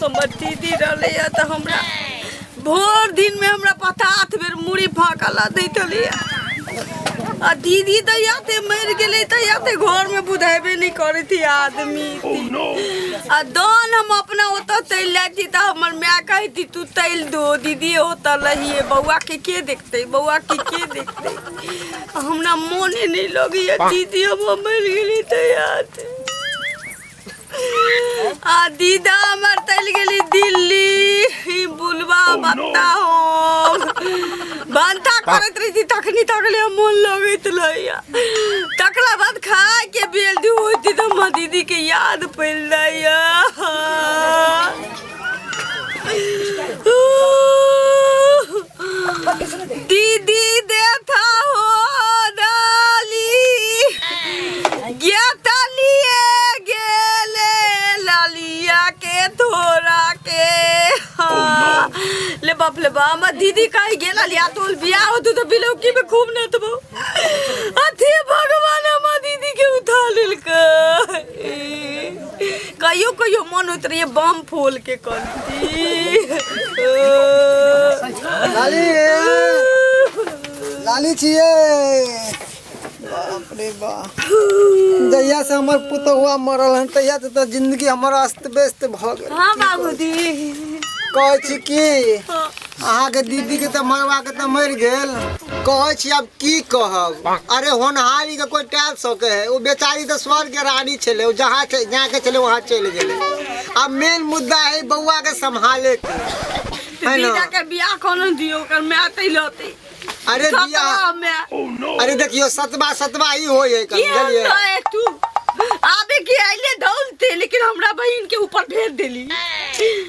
हमर दीदी रहलैए तऽ हमरा भरि दिनमे हमरा 50 बेर मुड़ी फाँकऽ ला दैत छलैए। आ दीदी तऽ याते मरि गेलै तऽ याते घरमे बुझेबे नहि करैत है आदमी। आ दन हम अपना ओतऽ चलि जाइ छी तऽ हमर माय कहैत तू तैल दो दीदी ओतऽ लहिए, बौआके के देखतै, बौआके के देखतै। हमरा मोने नहि लगैए दीदी हमर मरि गेलै तऽ याते। आ दीदा हमर चलि गेली दिल्ली। ई बुलबा बत्ता हम भनसा करैत रही छी तखनी तकले हम मोन लगैत रहैया। तकरा बाद खाय के बेल दी होती तऽ हमर दीदी के याद पड़ि जाइया। दीदी देता हो डाली गेता लिए गेले लालिया के थोड़ा के। हाँ। ले बाप ले बा, हमर दीदी कहीं गेला लिया तोल बियाह होतु तो बिलौकी में खूब नचबो। अथी भगवान हमर दीदी के उठा लेलकै। कहियो कहियो मन होइत रहिए बम फोल के करती। लाली, लाली छियै। बाप रे बाप, जहिया से हमर पुतहुआ मरल हन तहिया से तऽ जिंदगी हमर अस्त व्यस्त भऽ गेल। हाँ बाबूजी। कहै छी कि अहाँके दीदी के तऽ मरवा के तऽ मरि गेल। कहै छी आब की कहब, अरे होनहारी के कोई टाल सके है? ओ बेचारी तऽ स्वर्ग के रानी छलै, ओ जहाँ जहाँ के छलै वहाँ चलि गेलै। आब मेन मुद्दा है बौआ के सम्हाले के है ना। दीदा के बियाह कोनो दियो, ओकर माय तै लते। अरे बियाह बियाह, अरे देखियो सतबा सतबा ही होय है की बुझलियै? होतै तू आबे के आइले दौलते, लेकिन हमरा बहिन के ऊपर भेज देली।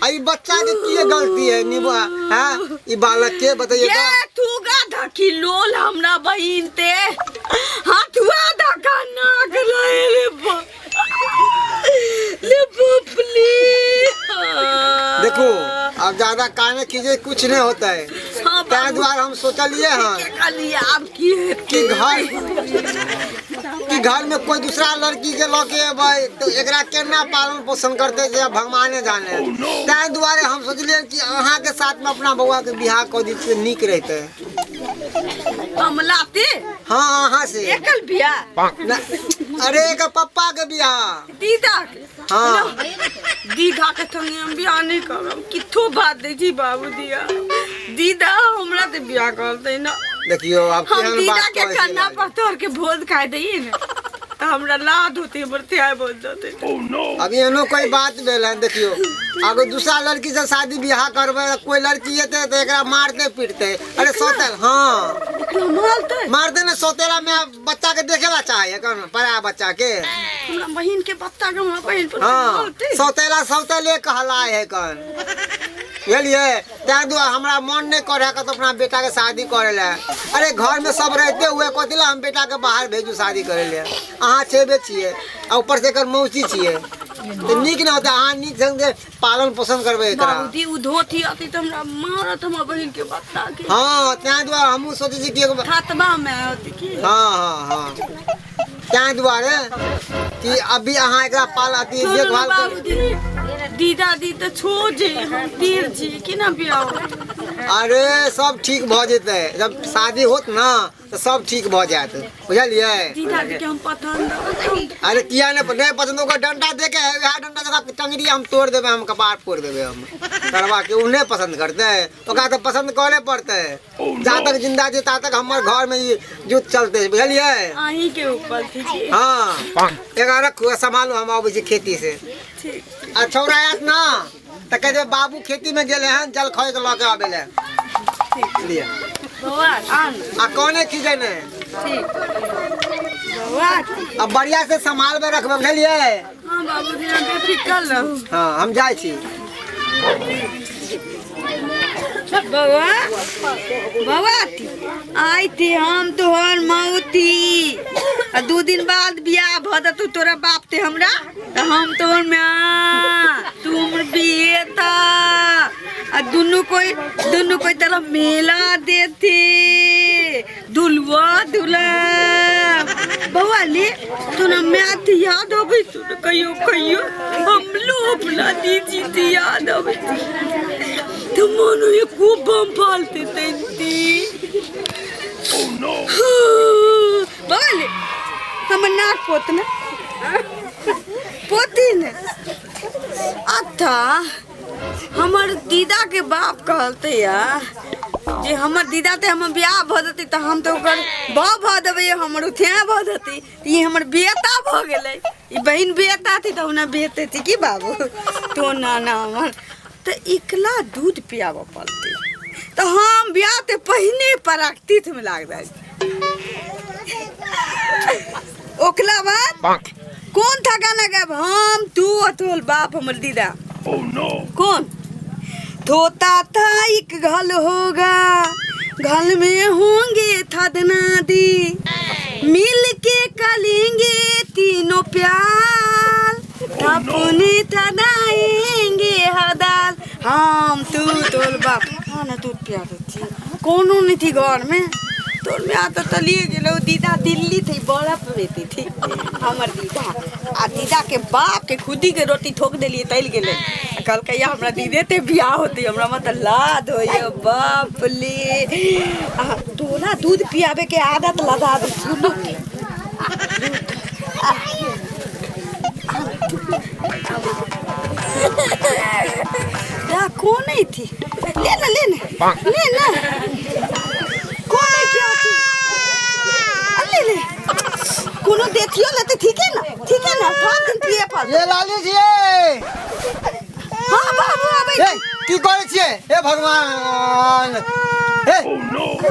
आ ई बच्चा के की गलती है निबा? हैं, ई बालक के बताइए। ये तू गाधा की लोल हमरा बहिन ते हाथुआ धक्का नाक रहे रे ले बापली। देखो अब ज्यादा काने कीजिए कुछ नहीं होता है। हाँ, ताहि बाबू। दुआरे हम सोचलिए हन के कहलिए आब की हेतै? कि घर में कोई दूसरा लड़की के लऽ के अबै तो एकरा केना पालन पोषण करते जे भगवाने जाने। ताहि दुआरे हम सोचलिए कि अहाँ के साथ में अपना बौआ के बियाह कऽ दी तऽ नीक रहते। हम लाते? हाँ, अहाँ से। एकल बियाह? न, अरे एकर पप्पा के बियाह। दीदा के? हाँ। दीदा के संगे हम बियाह नहीं करब, किथो बात दै छी बाबू दिया। दीदा हमरा ते बियाह करते ना। देखियो अब हम केहन दीदा बात के कहै छी कन्ना लाली। पर तोड़ के भोज खाए दैए ने तऽ हमरा लाद होते, हमर त्याय बन जते। अभी एहनो कोई बात भेल है? देखियो अगर दूसरा लड़की से शादी बियाह करबै, कोई लड़की एतै तऽ एकरा मारते पीटते। अरे सौतेल, हाँ। एकरा मारते? मारते ने, सौतेला में बच्चा के देखेला चाहे कौन पराया बच्चा के। हमरा बहिन के बच्चा के हमरा बहिन पर मारते? सौतेला सौतेले कहलाए है कौन, बुझलियै? ताहि दुआरे हमरा मन नहीं करे है तो अपना बेटा के शादी करे ला। अरे घर में सब रहते हुए कथी ला हम बेटा के बाहर भेजू शादी करे ले? अहाँ छेबे छियै आ ऊपर से एकर मौसी छियै तऽ नीक ने होतै? अहाँ नीक ढंग से पालन पोषण करबै एकरा। बाबूजी, उ धोती अति तऽ हमरा मारत हमरा बहिन के बच्चा के। हाँ, ताहि दुआरे हमहूँ सोचै छी कि एगो खातबा में होती की। हाँ, ताहि दुआरे कि अभी अहाँ एकरा पाल अथी छोड़ू देखभाल कर। बाबूजी, दीदा दी तऽ छोड़ जे हम तीर छी कि ना बियाह। अरे सब ठीक भऽ जेतै, जब शादी होत ना तऽ सब ठीक भऽ जायत, बुझलियै? दीदा दी के हम पसंद अरे किया ने नहीं पसंद? ओकर डंडा दे के वएह डंडा जगह टंगरी हम तोड़ देबै, हम कपार फोड़ देबै हम करवा के। उ नहीं पसंद करतै, ओकरा तऽ पसंद करे पड़तै। जा तक जिंदा छै ता तक हमर घर में ई युद्ध चलतै, बुझलियै? अहीं के ऊपर थी की। हाँ, एकरा रखू, सम्हालू, हम अबै छी खेती से। ठीक। आ छौड़ा आयत ना तऽ कहि देबै बाबू खेती में गेलै हन, जल खोइ के लऽ के आबै लए लिअ। बौआ आन। आ कोने खींचै ने। ठीक बौआ। आ बढ़िया से सम्हालबै रखबै, बुझलियै? हाँ बाबूजी, हम बेफिक्र रहू। हाँ, हम जाइ छी। बौआ, बौआ, आई थी हम तोहर मौती आ 2 दिन बाद बियाह भऽ जेतौ तोरा बाप ते हमरा तऽ हम तोहर माय, तू हमर बेटा आ दुनू कोई तरह मेला देते दुलवा दुल्हन। बौआ ले तोरा माय तऽ याद अबै छौ ने कहियो कहियो हमरो अपना दीदी तऽ याद अबै छै तऽ मन होइए खूब बम फालते तैती। बौआ ले हमर नाक पोत ने पोती ने। अच्छा हमर दीदा के बाप कहलते या जे हमर दीदा ते हमर बियाह भऽ जेतै तऽ हम तऽ ओकर भाव भऽ देबै, हमर उठिया भऽ जेतै। तऽ ई हमर बेटा भऽ गेलै, ई बहिन बेटा थी तऽ हमरा बेटे थी की बाबू तो ना ना हमर तऽ एकला दूध पियाबऽ पड़तै। तऽ हम बियाह ते पहिने पराक्तिथ में लाग जाइ। ओकला बाद कौन था गाना गायब हम तू और तोहर बाप हमर दीदा? Oh no! कौन धोता था एक घल होगा, घल में होंगे थदना दी, मिल के कलेंगे तीनों प्यार, अपने थदाएंगे हदाल। हम तू तोहर बाप हाँ ना दूध पिया देती कोनो नहीं थी घर में। तोर में आता चलिए गेलो। दीदा दिल्ली थी, बर्फ बेती थी हमर दीदा। आ दीदा के बाप के खुदी के रोटी ठोक देलिए तैल गेलै। आ कहलकै या हमरा दीदे ते बियाह होती, हमरा मत लाद होइए बाप ले। आ तोरा दूध पियाबे के आदत लगा दे सुनो। ला कौन नहीं थी, ले ना ले ना ले ना। कौन है क्या थी? ले ले कोनो देखियो लेते। ठीक है ना, ठीक है ना, थोड़ा दिन पिए पर ये लाली जी। हाँ बाबू आबै। ए की करै छियै? हे भगवान, हे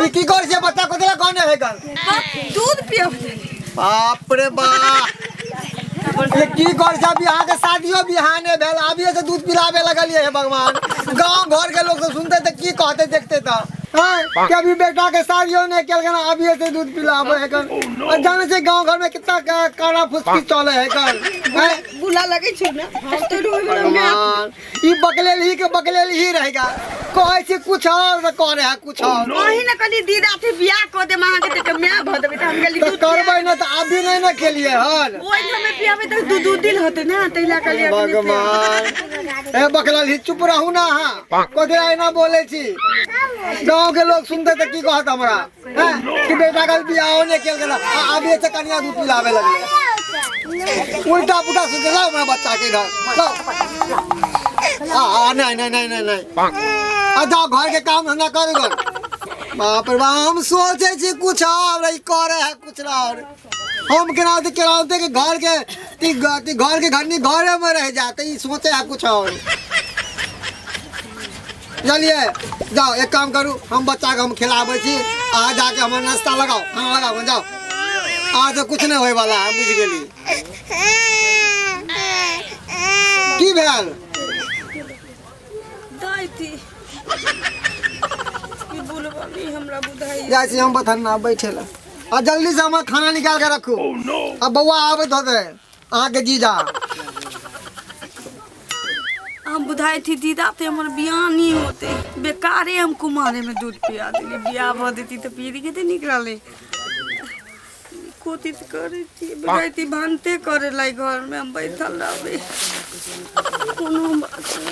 ई की करै छियै? बच्चा कथी लए कहने है गन? दूध पिए। बाप रे बाप, ये की करै छै? अभी अहाँके शादियो बिहाने भेल, अभिये से दूध पिलाबे लगलियै। हे भगवान, गांव घर के लोग सब सुनते तऽ की कहते देखते तऽ हैं कि अभी बेटा के शादियो नहीं केलकन, अभिये से दूध पिलाबे है गन। और जाने छै गांव घर में कितना काना फुसकी चले है गन, हैं? बुला लगै छै ने हम तो रोज रोज में। भगवान, ई बकलेल ही के बकलेल ही रहेगा। कहै छी कुछ और तऽ करे है कुछ और। अही ने कहली दीदा से बियाह कऽ देम अहाँके तऽ माय भऽ देबै, तऽ हम गेली तऽ दूध करबै ने तऽ अभी नहीं ने केलियै हन। ओहि हमे पियाबै तऽ दू दू दिन होतै ने, ताहि लए कहलियै अखने पियाबै। भगवान, ए बकलेल ही, चुप रहू ना अहाँ। कथी लए एना बोलै छी? गाँव के लोग सुनते तऽ की कहत हमरा हैं कि बेटा के बियाहो नहीं केलकै आ अभी से कनिया दूध पिलाबे लगलै। उल्टा पुल्टा सुनते। लाओ हमरा बच्चा के इधर लाओ। आ आ नहीं नहीं नहीं नहीं नहीं, आ जाओ घर के काम धंधा करू घर। बाप रे बाप, हम सोचे छी कुछ और, ई करे है कुछ और। हम केना होते केना होते कि घर के ती ती घर के घरनी घरे में रह जाते, ई सोचे है कुछ और। चलिए जाओ, एक काम करू, हम बच्चा के हम खिलाबै छी, अहाँ जाके हमर नाश्ता लगाओ, खाना लगाओ जाओ। अहाँ से कुछ नहीं होय वाला है, बुझि गेली। की भेल? दाइ थी ई बुलबनी हमरा बुझाइ। जाइ छी हम बथन्ना बैठे ला। आ जल्दी से हमर खाना निकाल के रखू। आ बौआ आबैत होतै अहाँके जीजा। हम बुझाइ थी दीदा ते हमर बियाह नहीं होते, बेकारे हम कुमारे में दूध पिया देली। बियाह भऽ देती तऽ पी के नीक रहलै। कोशिश करै छी, बुझाइ थी भानते करे लाई घर में हम बैठल रहबै, कोनो बात नहीं।